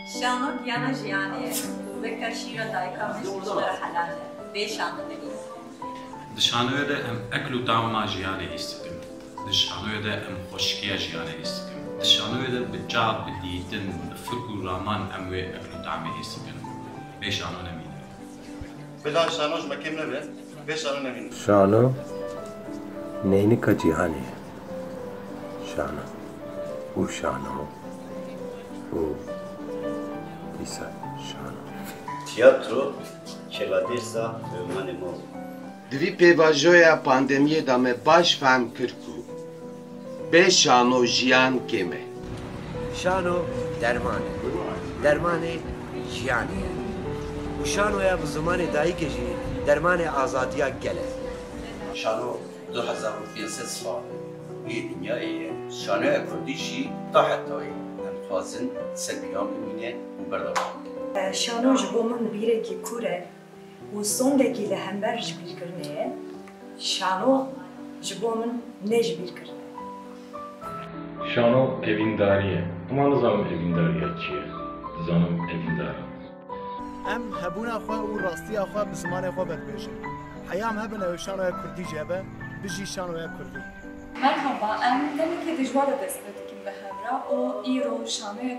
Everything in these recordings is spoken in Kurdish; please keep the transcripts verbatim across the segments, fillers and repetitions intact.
Şano giyana jiyanê ye. Weke şîra dayika min ji we re helal e. Bê şano nebî. Di şanoyê de em ekl û tama jiyanê hîs dikin. Di şanoyê de em xweşikiya jiyanê hîs dikin. Di şanoyê de bi çav, bi dîtin, bi fikr û raman em wê ekl û tamê hîs dikin. Bê şano nemîne. Bila şano ji me kêm nebe, bê şano nemîne. Şano neynika cîhanê ye. Şano û şano û dîsa şano. Tiyatro, kêladêrsa û manê mal. Di vî pêvajoya pandemiyê de me baş fehm kir ku bê şano jiyan kêm e. Şano derman e. Dermanê jiyanê ye. Û şanoya bi zimanê dayikê jî dermanê azadiya gel e. Şano du hezar û pênc sed sal wê dinyayê ye. Şanoya kurdî jî ta hetayê em dixwazin ser pîyan bimîne û berdewam bikin. Şano ji bo min bîrekî kûr e û sondekî li hember ji bîrkirinê ye. Şano ji bo min ne ji bîrkirin e. Şano evîndarî ye. Hema nizanim evîndariya çi ye. Dizanim evîndar im. Em hebûna xwe û rastiya xwe bi zimanê xwe vedibêjin. Heya em hebin ew ê şanoya kurdî jê be, bijî şanoya kurdî. Merhaba, em demekê dijwar e dest pê dikin bi hev re û îro şanoya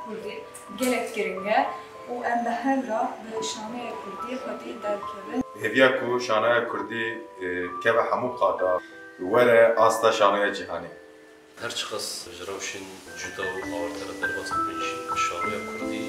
kurdî gelek giring e û em bi hev re bi şanoya kurdî xwedî derkevin. Hêviya ku şanoya kurdî, e, keve hemû qada, were asta şanoya cîhanê. Her çiqas ji rewşên cuda û awarte re derbas bibin jî, şanoya kurdî